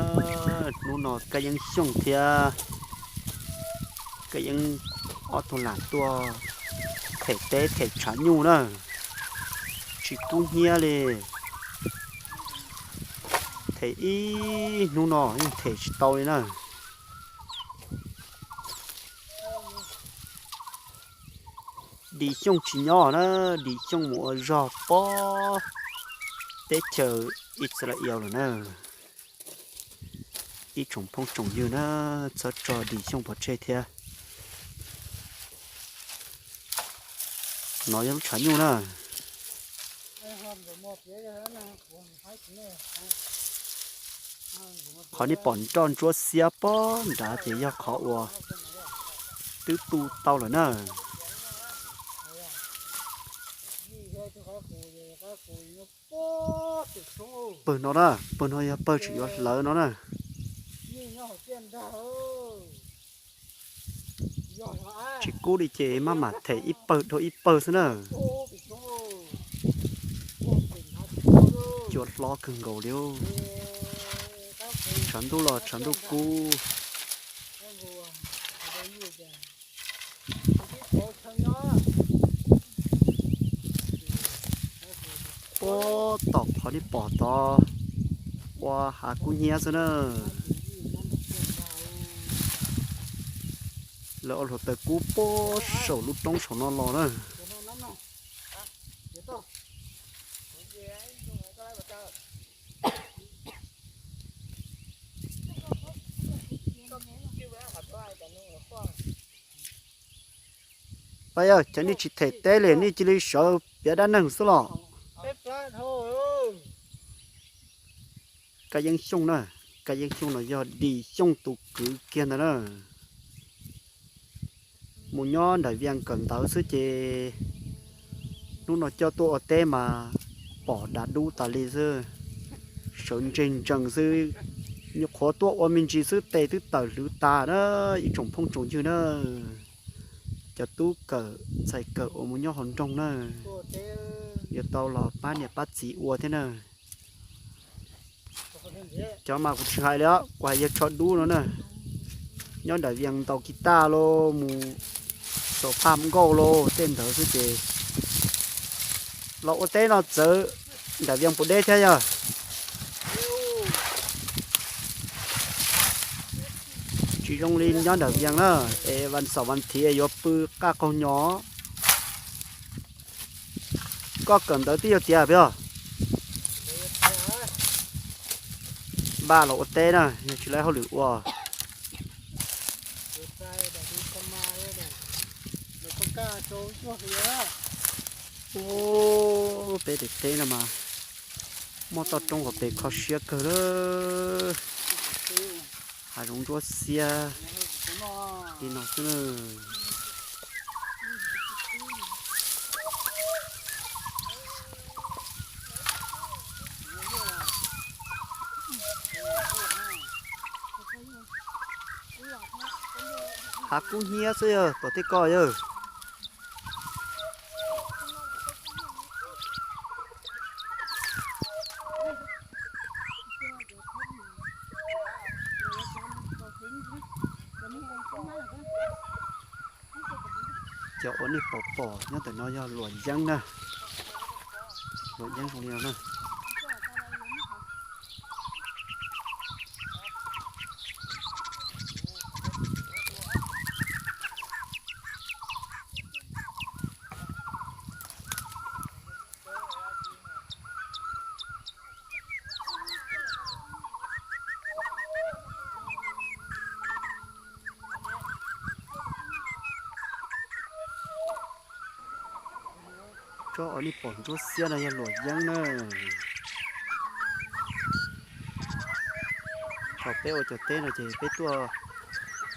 Hnub no Kab Yeeb Xyooj thiab Kab Yeeb ob tug lam tuaj them teb them tshav nyuj na, tsis kub hnyiab li. Them ib hnub no yeej them tsis tau li na. Dim Xyooj tsis nyob na, Dim Xyooj mus ua zog pob teb chaws Israel lawm na. Ib tsoom phooj tsoom ywg na, txhob tso Dim Xyooj pov tseg thiab. No yog lub tshav nyuj na. Qhov nej pom nroj ntsuab xiab pob nrad ces yog qhov uas twb tu tau lawm na. Pawg no na, pawg no yog pawg tseem yuav hlawv no na. Tsis kub li ces maj mam them ib pawg dhau ib pawg xwb na. Cua hlob kawg nkaus li. Tshav ntuj los tshav ntuj kub. Puag tom qhov nej pom tod ua hav kub hnyiab xwb na. Lawv ua hluav taws kub puag saum lub roob saum no los na. Pab yawg, cov nej tsis them teb li nej cia li sawv piav dab neeg xwb los? Kab Yeeb Xyooj na, Kab Yeeb Xyooj no yog Dim Xyooj tus kwv kiag ntawd na. Mus nyob nram Vias kawm ntawv xwb ces hnub no coj tuaj ua teb mas pom dav dub tas li xwb, sawv ntseg ntsees xwb. Nyuam qhuav tuaj ua me ntsis xwb tes twb tawm hlwv tas na, ib tsoom phooj tsoom ywg na. Cov tub kawm ntxhais kawm uas mus nyob hauv nroog na, yuav tau los pab niam pab txiv ua thiab na. Cov mas kuv tsis hais li os, kuv hais yawg tsho dub no na. Nyob nram Vias ntaus kiv taj los mus saum phaj nkauj los tej ntawd xwb ces los ua teb no txawv nram Vias puas deb thiab yog? Tsis zoo li nyob nram Vias na, es vas xaum vas thiv yuav pw qaj qaug nyo. Koj kawm ntawv twb yog tias peb os, npaj los ua teb na, yog tsis lawv hauj lwm ua. Peb daim teb no mas muaj toj roob hauv pes kho siab kawg lawm. Hav zoov ntsuab xiab li no xwb na. Hav kub hnyiab xwb yog tom tej ko yog. Cov uas nej pom pom nyob ntawm no yog luam yeeb na. Luam yeeb zoo li no na. Tsob uas nej pom ntsuab xiab no yog luam yeeb na. Thaum peb ua cov teb no ces peb tuaj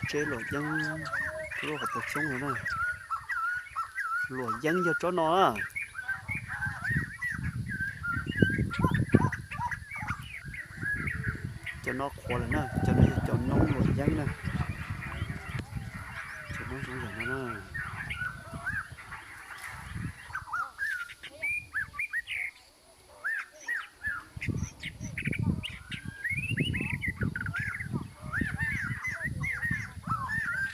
tseb luam yeeb, lub hauv paus xyoob no na. Luam yeeb yog tsob no na. Cov no qhuav lawm na, cov no yog cov noob luam yeeb na. Cov noob zoo yam no na.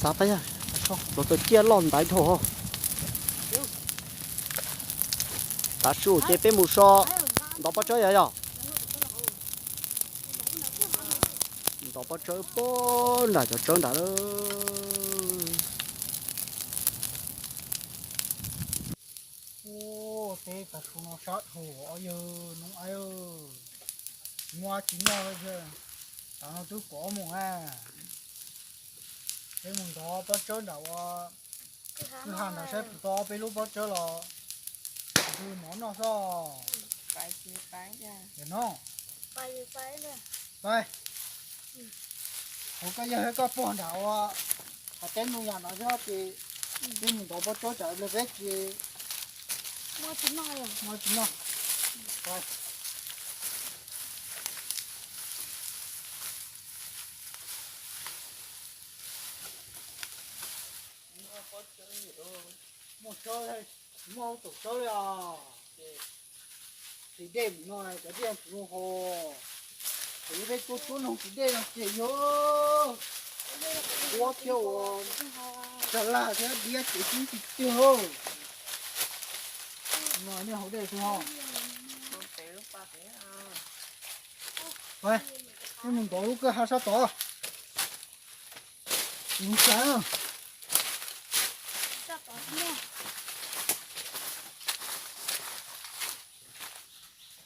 Xav pab yog los tau ciaj loj ntaiv dhau. Tav su ces peb mus so ntov pob tsawb yog yog. Ntov pob tsawb pob nram cov tsawb nram lawm. Ua, teb tav su no sab dhau os yawg noob aib. Muaj tsis noj, tav no twb kaum ob moos na. Peb mus ntov pob tsawb nram ua kwj ha nram saib puas tau ob peb lub pob tsawb los ntws mov noj xwb. Tias no, pais, hauv koj yawg koj pog nram ua, hais teb ntoo yam no xwb ces peb mus ntov pob tsawb tsam pliag peb tsis muaj tsis noj. Muaj tsawb, tsis muaj taum tsawb li os. Txiv dej mus no cov dej tsis zoo haus. Kuv peb tuaj cuab noog txiv dej no ces yog ua thiab ua, tag laj thiab diab ces tib tsis tiag. No nej haus dej twg ho? Peb mus ntov lub kwj ha sab tod.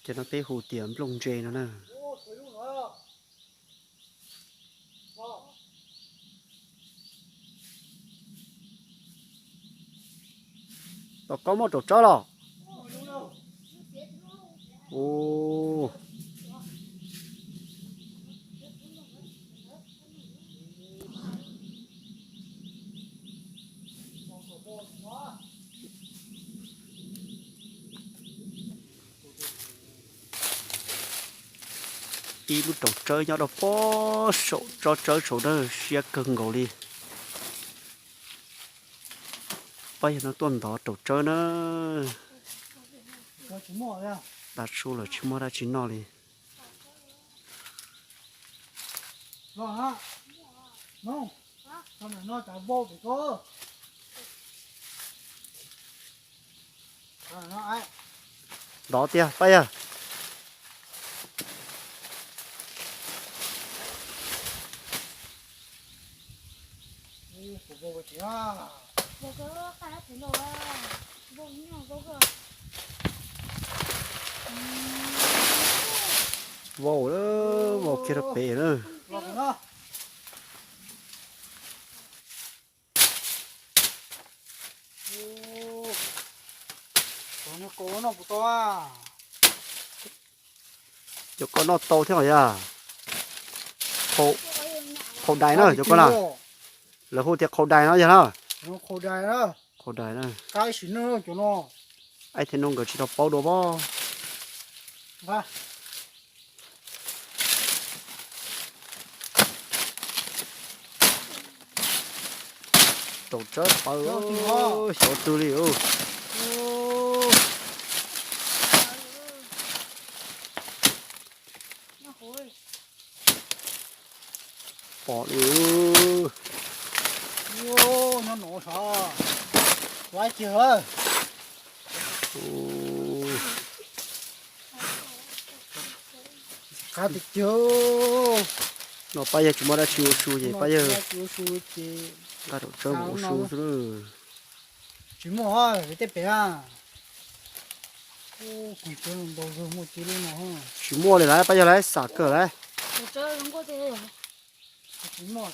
Ces no peb hu tias nplooj ntse no na. Tom koj muaj taum tsawb los? Ua, ib lub taum tsawb nyob rau pob saum tsob tsawb saum na, siab kawg nkaus li. Pab yawg no tuaj ntov taum tsawb na. Tav su lawm tsis muaj dab tsi noj li. Ntov tiag pab yawg. Vau, vau kiag rau pem na. Cov koj noj tau thiab os yog? Qhau dais na cov koj na. Lawv hu tias qhau dais no yog na. Qhau dais na. Ib txhia no nkawd tsis tau paub dua pob. Taum tsawb pawv xyov twg li. Pom li. Nyob no sav, laiv kiag lawm. Qab tiag tiag. No pab yawg tsis muaj dab tsi ua su ces pab yawg nqa taum tsawb mus ua su xwb. Tsis muaj tej pem a. Tsis muaj li lawm, pab yawg lawv xam kawg lawm. Tsis muaj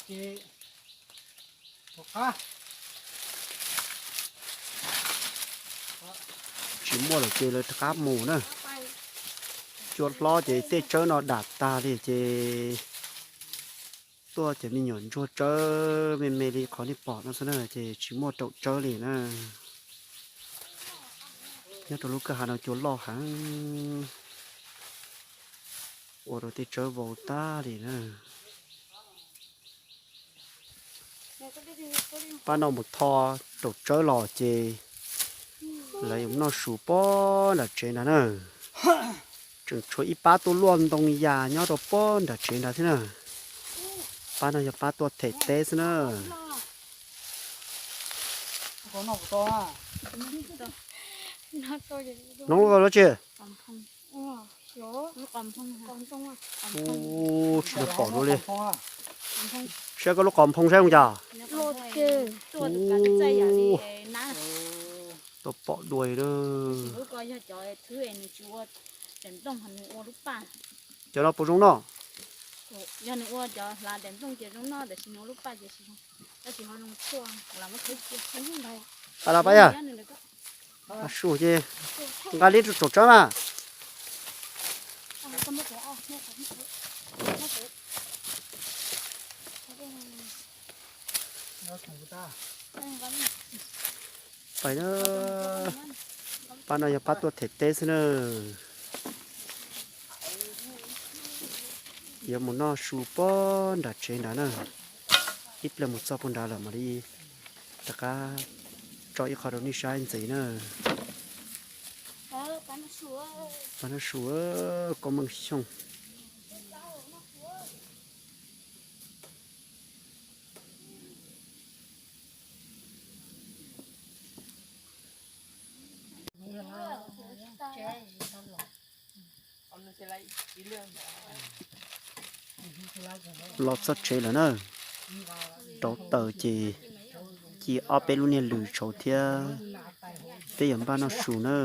lawm ces lawv rov qab mus na. Cua hlob ces tej tsawb no dam tag li ces tuaj cov me nyuam ntsuag tsawb me me li qhov nej pom no xwb na ces tsis muaj taum tsawb li na. Nyob rau lub kwj ha no cua loj heev, ua rau tej tsawb vau tag li na. Pab no mus tho taum tsawb los ces Lawv yuav noj su pob nram tsev nrad na. Tseem tshuav ib pab tuaj luaj ntoo yas nyob rau pob nram tsev nrad thiab na. Pab no yog pab tuaj them teb xwb na. Hnov lub qos tsi? Tsis tau pom dua li. Saib koj lub qos nphoo saib zoo cas. Tau pom dua li na. Cov no puas zoo noj? Pab los pab yog. Su ces nqa li rau tsaum tsawb na. Pais na. Pab no yog pab tuaj them teb xwb na. Yuav mus noj su pob nram tsev nrad na. Ib pliag mus txog puag nrad lawm mam li rov qab tso ib qho rau nej saib ntxiv na. Pab noj su, koob meej xyooj. Los txog tsev lawm na. Rauv taws ces ci ob peb lub niag lws tshauv thiab. Peb yuav npaj noj su na.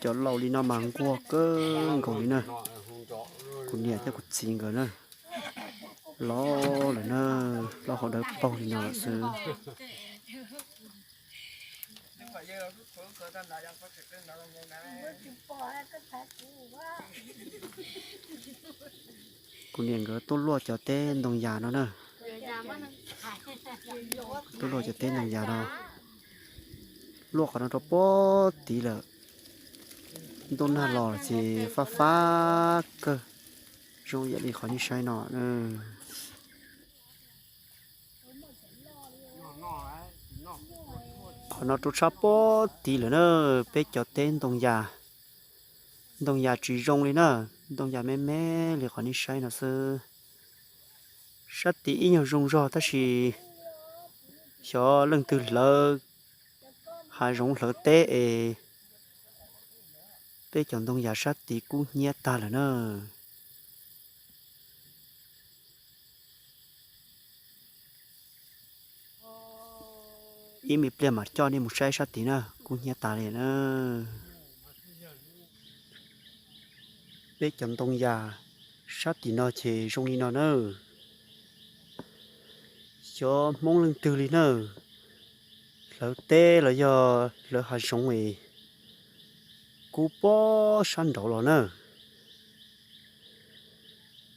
Cov laus li no mas nquag kawg nkaus li na. Kuv niam thiab kuv txiv nkawd na, los lawm na, plaub hau dawb paug li no lawm xwb. Kuv niam nkawd tuaj luaj cov teb ntoo yas no na. Tuaj luaj cov teb ntoo yas no. Luaj qhov no rau pob tid lawm. Ntuj nag los ces fab fab kawg, zoo ib yam li qhov nej saib no. Qhov no rau tshab pob tid lawm na, peb cov teb ntoo yas. Ntoo yas tsis zoo li na, ntoo yas me me li qhov nej saib no xwb. Sab tid ib nyuag zoo zog tab sis xyov leej twg hlawv hav zoov hlawv teb es peb cov ntoo yas sab tid kub hnyiab tag lawm na. Ib me pliag mam coj nej mus saib sab tid na, kub hnyiab tas li na. Peb cov ntoo yas sab tim no ces zoo li no na. Xyov Hmoob leej twg li na, hlawv teb los yog hlawv hav zoov es kub pob sab nraud los na.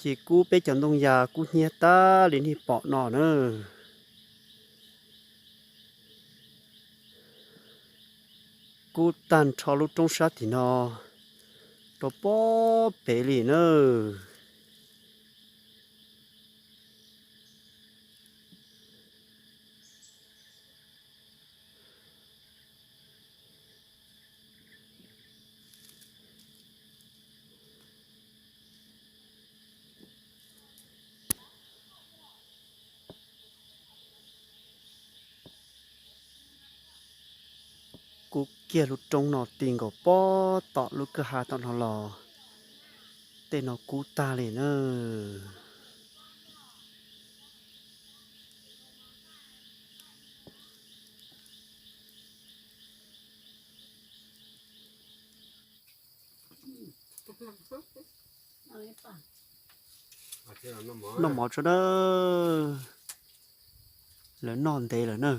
Ces kub peb cov ntoo yas kub hnyiab tag li nej pom no na. Kub tag nrho lub roob sab tim no rau pob pem li na. Kub kiag lub roob no ti nkaus pob tom lub kwj ha tom no los, tej no kub tag li na. Noj mov tso na. Lawv noj ntev lawm na.